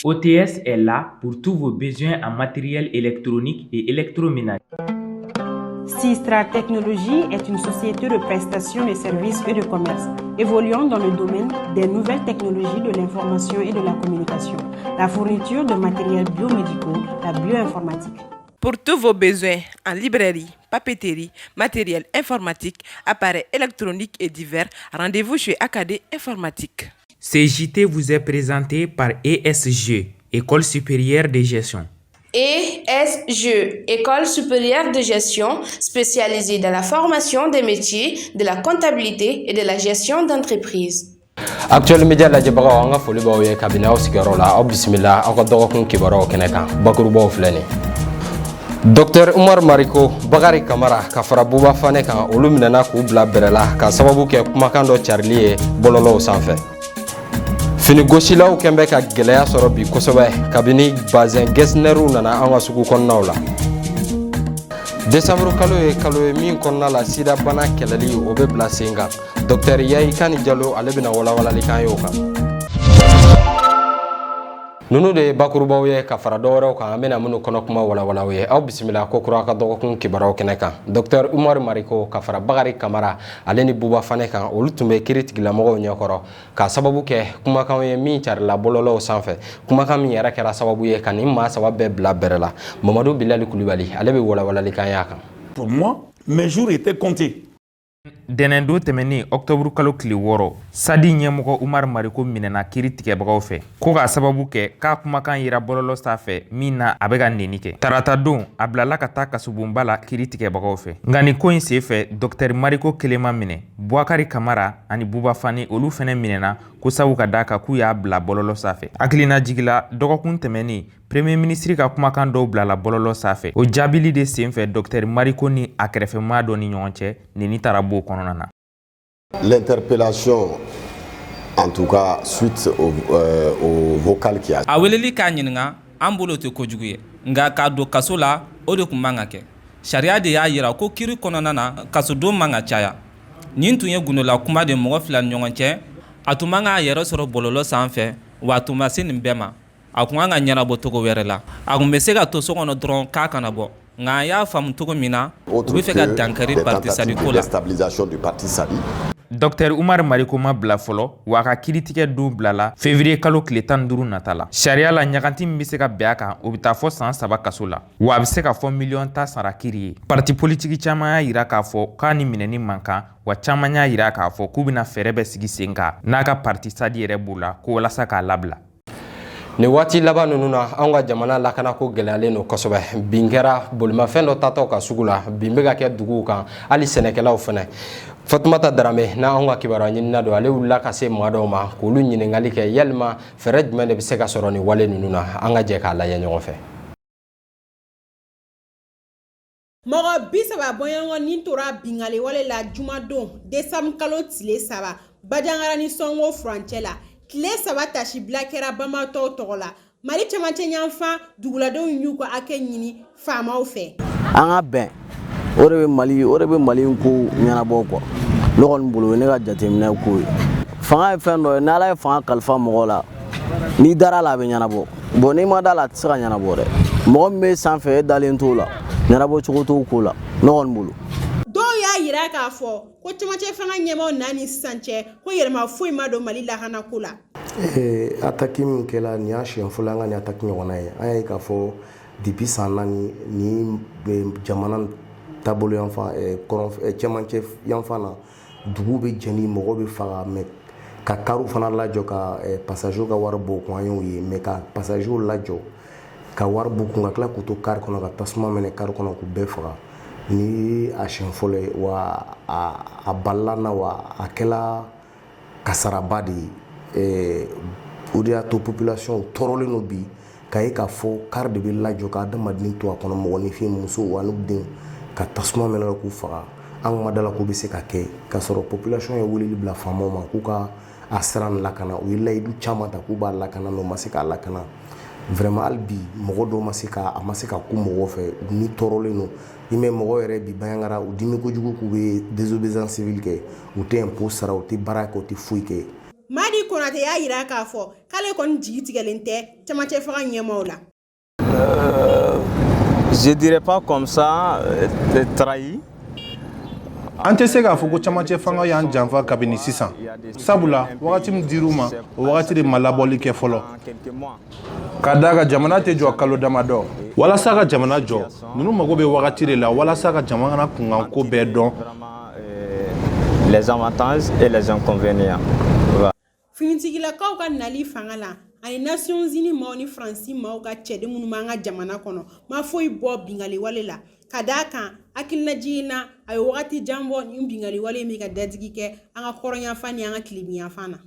OTS est là pour tous vos besoins en matériel électronique et électroménager. Sistra Technologies est une société de prestation de services et de commerce évoluant dans le domaine des nouvelles technologies de l'information et de la communication, la fourniture de matériels biomédicaux, la bioinformatique. Pour tous vos besoins en librairie, papeterie, matériel informatique, appareils électroniques et divers, rendez-vous chez AKD Informatique. Ce JT vous est présenté par ESG, École supérieure de gestion. ESG, École supérieure de gestion spécialisée dans la formation des métiers de la comptabilité et de la gestion d'entreprise. Actuel Media lajɛbagaw, an ka foli b'aw ye kabini aw sigiyɔrɔ la. Aw bisimila aw ka dɔgɔkun kibaruyaw kɛnɛ kan. Bakurubaw filɛ nin: Dr Umar Mariko, Bakari Kamara ka fara Buba Fane kan, olu minɛna k'u bila bɛrɛ la ka sababu kɛ kumakan dɔ carili ye bɔlɔlɔw sanfɛ. Finigosilaw kɛn bɛ ka gɛlɛya sɔrɔ bi kosɛbɛ kabini bazɛn gɛsinɛriw nana an ka sugu kɔnɔnaw la. Desanburu kalo ye kalo ye min kɔnɔna la sidabana kɛlɛli, o bɛ bila sen kan. Dr Yayi Kani Jalo, ale bɛna walawalali kan ye o kan. Ninnu de ye bakurubaw ye ka fara dɔwɛrɛw kan, an bɛna minnu kɔnɔ kuma walawalaw ye. Aw bisimila ko kura ka dɔgɔkun kibaruyaw kɛnɛ kan. Dr Umar Mariko ka fara Bakari Kamara, ale ni Buba Fane kan, olu tun bɛ kiiri tigilamɔgɔw ɲɛkɔrɔ ka sababu kɛ kumakan ye min carila bɔlɔlɔw sanfɛ, kumakan min yɛrɛ kɛra sababu ye ka nin maa saba bɛɛ bila bɛrɛ la. Mamadu Bilali Kulibali, ale bɛ walawalali kan y'a kan. Pour moi, mes jours étaient comptés. Dɛnɛndon tɛmɛnen, ɔktɔburu kalo tile 6, Sadi ɲɛmɔgɔ Umar Mariko minɛna kiiri tigɛbagaw fɛ ko k'a sababu kɛ k'a kumakan yira bɔlɔlɔ sanfɛ min na a bɛ ka neni kɛ. Tarata don, a bilala ka taa kasobonba la kiiri tigɛbagaw fɛ. Nka nin ko in sen fɛ, Dɔktɛri Mariko kelen ma minɛ, Buwakari Kamara ani Buba Fani, olu fɛnɛ minɛna ko sabu ka d'a kan k'u y'a bila bɔlɔlɔ sanfɛ. Hakilina jigila, dɔgɔkun tɛmɛnen, Premier ministre ka kumakan dɔw bilala bɔlɔlɔ sanfɛ. O jaabili de sen fɛ, Dɔktɛri Mariko ni a kɛrɛfɛmaa dɔ ni ɲɔgɔn cɛ, neni taara b'o kɔnɔna na. L'interpellation, en tout cas, suite au vocal qui a. A weleli k'a ɲininka, an bolo tɛ kojugu ye, nka k'a don kaso la, o de tun man ka kɛ. Sariya de y'a yira ko kiri kɔnɔna na, kasodon man ka caya. Nin tun ye gundola kuma de mɔgɔ fila ni ɲɔgɔn cɛ. A tun man k'a yɛrɛ sɔrɔ bɔlɔlɔ sanfɛ, wa a tun ma se nin bɛɛ ma. A tun kan ka ɲɛnabɔ cogo wɛrɛ la. A tun bɛ se ka to so kɔnɔ dɔrɔn k'a kana bɔ, nka an y'a faamu cogo min na, u bɛ fɛ ka dankari parti Sadi ko la. Déstabilisation du parti Sadi. Dr Umar Mariko ma bila fɔlɔ, wa a ka kiiritigɛ don bilala février kalo tile 15 nata la. Sariya la, ɲaganti min bɛ se ka bɛn a kan, o bɛ taa fɔ san 3 kaso la, wa a bɛ se ka fɔ miliyɔn 10 sara kiiri ye. Parti politiki caman y'a yira k'a fɔ k'a ni minɛni man kan, wa caman y'a yira k'a fɔ k'u bɛna fɛɛrɛ bɛɛ sigi sen kan, n'a ka parti Sadi yɛrɛ b'o la, ko walasa k'a labila. Nin waati laban ninnu na, anw ka jamana lakanako gɛlɛyalen don kosɛbɛ. Bin kɛra bolimafɛn dɔ tatɔ ka sugu la, bin bɛ ka kɛ duguw kan, hali sɛnɛkɛlaw fɛnɛ. Fatumata Darame n'a anw ka kibaruya ɲinina don, ale wulila ka se maa dɔw ma k'olu ɲininkali kɛ, yalima fɛɛrɛ jumɛn de bɛ se ka sɔrɔ nin wale ninnu na? An ka jɛ k'a lajɛ ɲɔgɔn fɛ. Mɔgɔ 30 bɔɲɔgɔn ni tora bingali wale la jumadon desanburu kalo tile 3, Bajangara ni Sɔngo furancɛ la. Tile 3 tasibila kɛra banbaatɔw tɔgɔ la. Mali cɛmancɛ yanfan duguladenw y'u ka hakɛ ɲini faamaw fɛ. An ka bɛn, o de bɛ Mali, o de bɛ Mali ko ɲɛnabɔ quoi. Ne kɔni bolo, o ye ne ka jateminɛ ko ye. Fanga ye fɛn dɔ ye, n'Ala ye fanga kalifa mɔgɔ la, n'i dara la, a bɛ ɲɛnabɔ. Bon, n'i ma da la, a tɛ se ka ɲɛnabɔ dɛ. Mɔgɔ min bɛ sanfɛ, e dalen t'o la, ɲɛnabɔ cogo t'o ko la, ne kɔni bolo. Dɔw y'a yira k'a fɔ ko cɛmancɛ fanga ɲɛmaaw na ni sisan cɛ, ko yɛlɛma foyi ma don Mali lakanako la. Attaque min kɛla nin y'a siɲɛ fɔlɔ an ka nin attaque ɲɔgɔnna ye. An y'a ye k'a fɔ depuis san 4 ni jamana taabolo yanfan, kɔrɔn, cɛmancɛ yanfan na, dugu bɛ jɛni, mɔgɔ bɛ faga, mais ka kariw fana lajɔ ka passager ka wari bɔ u kun, an y'o ye. Mais ka passager lajɔ ka wari b'u kun, ka tila k'u to kari kɔnɔ, ka tasuma minɛ kari kɔnɔ k'u bɛɛ faga, ni a siɲɛ fɔlɔ ye. Wa a balila na, wa a kɛla kasaraba de ye. O de y'a to population tɔɔrɔlen don bi k'a ye k'a fɔ kari de bɛ lajɔ ka adamaden to a kɔnɔ, mɔgɔninfin, musow ani denw, ka tasuma minɛ k'u faga. An ma dala k'u bɛ se ka kɛ k'a sɔrɔ population ye weleli bila faamaw ma k'u ka a sira nin lakana. U ye layidu caman ta k'u b'a lakana, mais u ma se k'a lakana vraiment. Hali bi mɔgɔ dɔw ma se ka a ma se ka ku mɔgɔw fɛ, u ni tɔɔrɔlen don. I mɛ mɔgɔw yɛrɛ bi Bandiagara, u dimi kojugu k'u bɛ désobéissance civile kɛ, u tɛ impôt sara, u tɛ baara kɛ, u tɛ foyi kɛ. Madi Konate y'a yira k'a fɔ k'ale kɔni jigi tigɛlen tɛ camancɛ fanga ɲɛmaaw la. Je dirais pas comme ça, trahi. An tɛ se k'a fɔ ko camancɛ fanga y'an janfa kabini sisan, sabula wagati min dir'u ma, o wagati de ma labɔli kɛ fɔlɔ, ka d'a kan jamana tɛ jɔ kalo damadɔ. Walasa ka jamana jɔ, ninnu mago bɛ wagati de la walasa ka jamana kunkanko bɛɛ dɔn. Les avantages et les inconvénients. Finitigilakaw ka nali fanga la ani Nations Unies maaw ni Faransi maaw ka cɛden minnu b'an ka jamana kɔnɔ ma foyi bɔ bingaliwale la, ka d'a kan hakilinajigin na, a ye wagati jan bɔ ni bingaliwale in bɛ ka dadigi kɛ an ka kɔrɔnyanfan ni an ka tilebinyanfan na.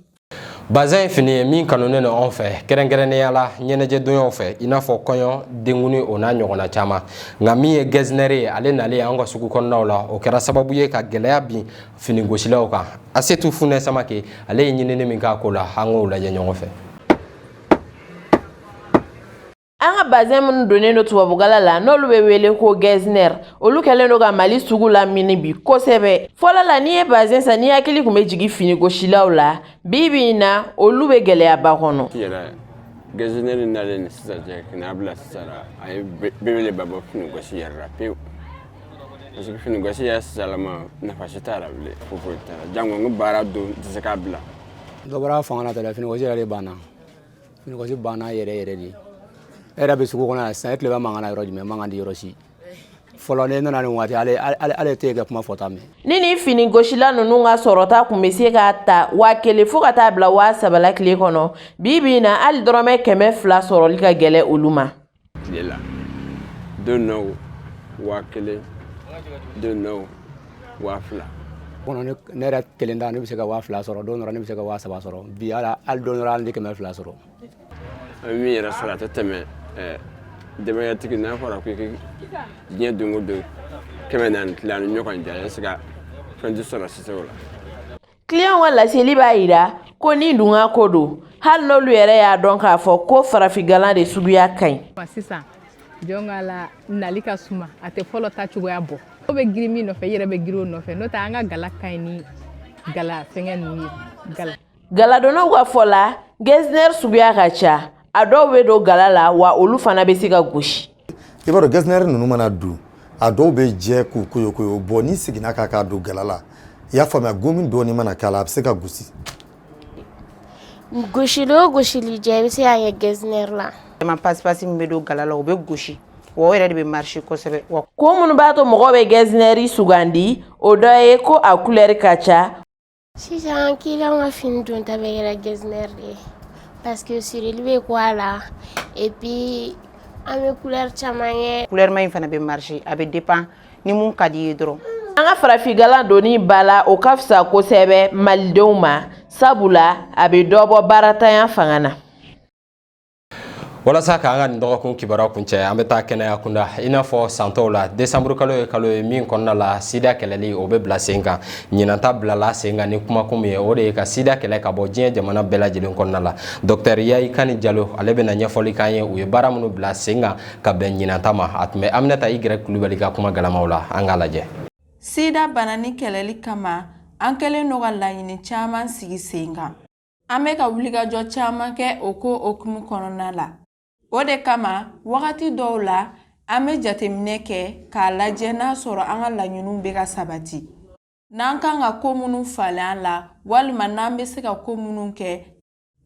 Bazin ye fini ye min kanunen don anw fɛ, kɛrɛnkɛrɛnnenya la ɲɛnajɛdonyaw fɛ, i n'a fɔ kɔɲɔ, denkundi, o n'a ɲɔgɔnna caman. Nka min ye getzner ye, ale nalen an ka sugu kɔnɔnaw la, o kɛra sababu ye ka gɛlɛya bin finigosilaw kan. Asetu Funɛ Samake, ale ye ɲinini min k'a ko la, an k'o lajɛ ɲɔgɔn fɛ. An ka bazɛn minnu donnen don tubabugala la, n'olu bɛ wele ko getzner, olu kɛlen don ka Mali sugu lamini bi kosɛbɛ. Fɔlɔ la, n'i ye bazɛn san, n'i hakili tun bɛ jigin finigosilaw la. Bi bi in na, olu bɛ gɛlɛyaba kɔnɔ. Yɛrɛ getzner nalen ni sisan cɛ ka n'a bila sisan la, a ye belebeleba bɔ finigosi yɛrɛ la pewu, parce que finigosi yɛrɛ sisanlama, nafa si t'a la bilen, foyi foyi t'a la, jango n ko baara don tɛ se k'a bila. Dɔ bɔra fanga la tɛ, finigosi yɛrɛ de banna. Finikosi banna yɛrɛ yɛrɛ de. E yɛrɛ bɛ sugu kɔnɔ yan sisan, e tile bɛ mankan na yɔrɔ jumɛn? Mankan di yɔrɔ si. Fɔlɔ, ne nana nin waati, ale tɛ kɛ kuma fɔta mɛn. Ni nin finigosila ninnu ka sɔrɔta tun bɛ se ka ta 1000 fo ka taa bila 3000 la tile kɔnɔ, bi bi in na, hali dɔrɔmɛ 200 sɔrɔli ka gɛlɛn olu ma. Tile la, don dɔw 1000, don dɔw 2000. Kɔnɔ, ne yɛrɛ kelen ta, ne bɛ se ka 2000 sɔrɔ don dɔ, ne bɛ se ka 3000 sɔrɔ. Bi hali don dɔ, hali ni 200 sɔrɔ. An bɛ min yɛrɛ sɔrɔ, a tɛ tɛmɛ denbayatigi n'a fɔra ko diɲɛ don o don 400 tila ni ɲɔgɔn cɛ, a se ka fɛn tɛ sɔrɔ sisan o la. Kiliyanw ka laseli b'a yira ko ni dun ka ko don, hali n'olu yɛrɛ y'a dɔn k'a fɔ ko farafingalan de suguya ka ɲi. Sisan jɔn ka la nali ka suma, a tɛ fɔlɔ ta cogoya bɔ. O bɛ girin min nɔfɛ, i yɛrɛ bɛ girin o nɔfɛ. N'o tɛ, an ka gala ka ɲi ni gala fɛngɛ ninnu ye gala. Galadonnaw ka fɔ la, getzner suguya ka ca. A dɔw bɛ don gala la, wa olu fana bɛ se ka gosi. I b'a dɔn, getzner ninnu mana don, a dɔw bɛ jɛ k'u koyokoyo bɔ. N'i seginna k'a don gala la, i y'a faamuya, gomi dɔɔni mana k'a la, a bɛ se ka gosi. Gosili o gosili jɛ, i bɛ se k'a kɛ getzner la. Vraiment, pasipasi min bɛ don gala la, o bɛ gosi, wa o yɛrɛ de bɛ marcher kosɛbɛ. Wa ko minnu b'a to mɔgɔw bɛ getzner sugandi, o dɔ ye ko a kulɛri ka ca. Sisan, kiliyanw ka fini donta bɛɛ kɛra getzner de ye, parce que sirili bɛ kɔ a la, et puis an bɛ couleur caman kɛ. Couleur ma in fana bɛ marcher, a bɛ dépend ni mun ka di i ye dɔrɔn. An ka farafingalan donni ba la, o ka fisa kosɛbɛ malidenw ma, sabula a bɛ dɔ bɔ baaratanya fanga na. Walasa k'an ka nin dɔgɔkun kibaruya kuncɛ, an bɛ taa kɛnɛya kunda. I n'a fɔ san tɔw la, desanburu kalo ye kalo ye min kɔnɔna la sida kɛlɛli o bɛ bila sen kan. Ɲinan ta bilala sen kan ni kumakun min ye, o de ye ka sida kɛlɛ ka bɔ diɲɛ jamana bɛɛ lajɛlen kɔnɔna la. Dɔktɛr Yayi Kani Jalo, ale bɛna ɲɛfɔli k'an ye u ye baara minnu bila sen kan ka bɛn ɲinan ta ma. A tun bɛ Aminata Y Kulubali ka kuma galamaw la, an k'a lajɛ. Sida banani kɛlɛli kama, an kɛlen don ka laɲini caman sigi sen kan. An bɛ ka wulikajɔ caman kɛ o ko hukumu kɔnɔna la. O de kama, wagati dɔw la, an bɛ jateminɛ kɛ k'a lajɛ n'a sɔrɔ an ka laɲiniw bɛ ka sabati, n'an kan ka ko minnu falen an la, walima n'an bɛ se ka ko minnu kɛ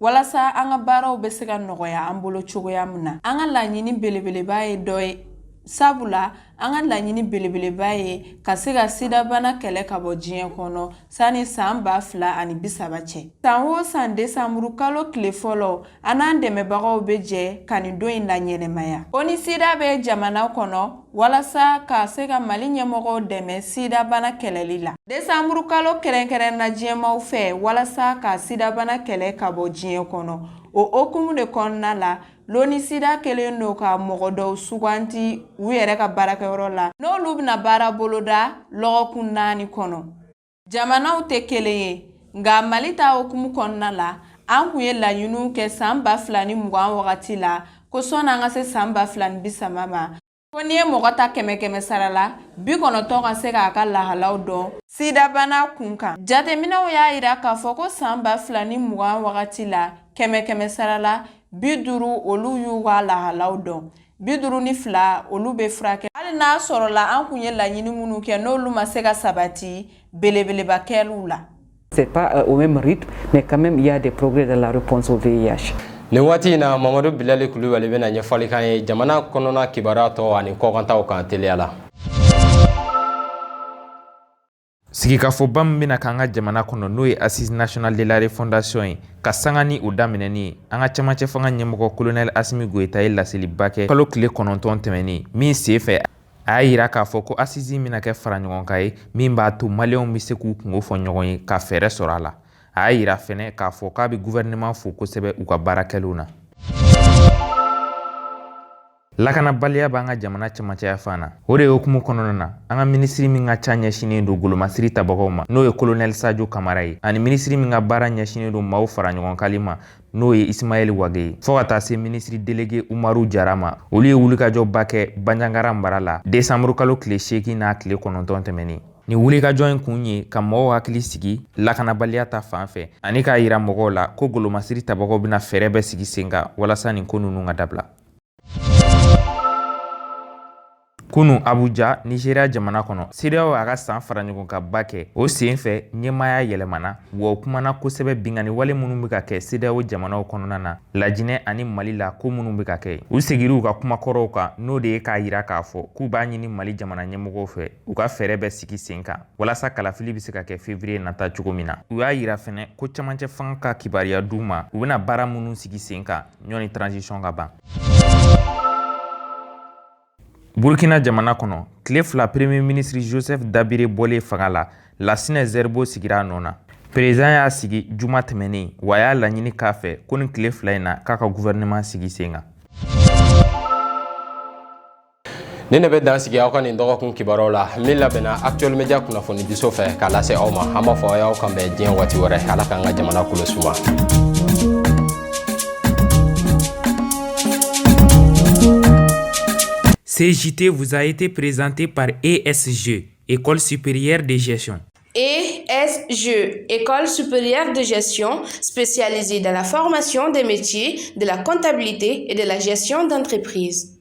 walasa an ka baaraw bɛ se ka nɔgɔya an bolo cogoya min na. An ka laɲini belebeleba ye dɔ ye, sabula an ka laɲini belebeleba ye ka se ka sidabana kɛlɛ ka bɔ diɲɛ kɔnɔ sani san 2030 cɛ. San o san, desanburu kalo tile fɔlɔ, an n'an dɛmɛbagaw bɛ jɛ ka nin don in laɲɛnɛmaya. ONU-SIDA bɛ jamana kɔnɔ walasa ka se ka Mali ɲɛmɔgɔw dɛmɛ sidabana kɛlɛli la. Desanburu kalo kɛrɛnkɛrɛnna diɲɛmaw fɛ walasa ka sidabana kɛlɛ ka bɔ diɲɛ kɔnɔ. O hukumu de kɔnɔna la, l'ONU-SIDA kɛlen don ka mɔgɔ dɔw suganti u yɛrɛ ka baarakɛyɔrɔ la, n'olu bɛna baara boloda lɔgɔkun 4 kɔnɔ. Jamanaw tɛ kelen ye, nka Mali ta hukumu kɔnɔna la, an kun ye laɲiniw kɛ san 2020 wagati la ko sɔnni an ka se san 2030 ma. Ko n'i ye mɔgɔ ta kɛmɛ kɛmɛ sara la, 90 ka se k'a ka lahalaw dɔn sidabana kun kan. Jateminɛw y'a yira k'a fɔ ko san 2020 wagati la, kɛmɛ kɛmɛ sara la, 50 olu y'u ka lahalaw dɔn, 52 olu bɛ furakɛ. Hali n'a sɔrɔla an kun ye laɲini minnu kɛ n'olu ma se ka sabati, belebeleba kɛliw la. C'est pas au même rythme, mais quand même il y a des progrès dans la réponse au VIH. Nin waati in na, Mamadu Bilali Kulubali bɛna ɲɛfɔli k'an ye jamana kɔnɔna kibaruya tɔ ani kɔkantaw kan teliya la. Sigikafɔba min bɛna k'an ka jamana kɔnɔ, n'o ye Assise nationale de la refondation ye, ka sanga ni o daminɛni ye, an ka cɛmancɛ fanga ɲɛmɔgɔ Colonel Asimi Goyita ye laseliba kɛ kalo tile 9 tɛmɛnen min sen fɛ. A y'a yira k'a fɔ ko assise bɛna kɛ faraɲɔgɔnkan ye min b'a to Maliyɛnw bɛ se k'u kungo fɔ ɲɔgɔn ye ka fɛɛrɛ sɔrɔ a la. A y'a yira fɛnɛ k'a fɔ k'a bɛ gouvernement fo kosɛbɛ u ka baara kɛlenw na. Lakanabaliya b'an ka jamana cɛmancɛya fan na. O de hukumu kɔnɔna na, an ka minisiri min ka ca ɲɛsinnen don golomasiri tabagaw ma, n'o ye Kolonɛli Sajo Kamara ye, ani minisiri min ka baara ɲɛsinnen don maaw fara ɲɔgɔn ma, n'o ye Isimayɛli Wage ye, fɔɔ ka taa se minisiri delege Umaru Jara ma, olu ye wulikajɔba kɛ Banjagara mara la desanburu kalo tile 8 n'a tile 9 tɛmɛnen. Nin wulikajɔ in kun ye ka mɔgɔw hakili sigi lakanabaliya ta fan fɛ, ani k'a yira mɔgɔw la ko golomasiri tabagaw bɛna fɛɛrɛ bɛɛ sigi sen kan walasa nin ko ninnu ka dabila. Kunu Abuja, Nigeria jamana kɔnɔ, CEDEAO y'a ka san faraɲɔgɔnkanba kɛ. O sen fɛ, ɲɛmaaya yɛlɛmana, wa o kumana kosɛbɛ binkanni wale minnu bɛ ka kɛ CEDEAO jamanaw kɔnɔna na, Lajinɛ ani Mali la, ko minnu bɛ ka kɛ. U seginna u ka kumakɔrɔw kan, n'o de ye k'a yira k'a fɔ k'u b'a ɲini Mali jamana ɲɛmɔgɔw fɛ u ka fɛɛrɛ bɛɛ sigi sen kan walasa kalafili bɛ se ka kɛ février nata cogo min na. U y'a yira fɛnɛ ko cɛmancɛ fanga ka kibaruya d'u ma, u bɛna baara minnu sigi sen kan ɲɔni transition ka ban. Burkina jamana kɔnɔ, tile 2 Premier ministre Joseph Dabire bɔlen fanga la, Lasinɛ Zerbo sigira a nɔ na. Président y'a sigi juma tɛmɛnen, wa a y'a laɲini k'a fɛ ko ni tile 2 in na k'a ka gouvernement sigi sen kan. Nin de bɛ dan sigi aw ka nin dɔgɔkun kibaruyaw la min labɛnna Actuel Media kunnafonidiso fɛ k'a lase aw ma. An b'a fɔ aw y'aw kanbɛn diɲɛ waati wɛrɛ. Ala k'an ka jamana kolo suma. Ce JT vous a été présenté par ESG, École supérieure de gestion. ESG, École supérieure de gestion spécialisée dans la formation des métiers de la comptabilité et de la gestion d'entreprise.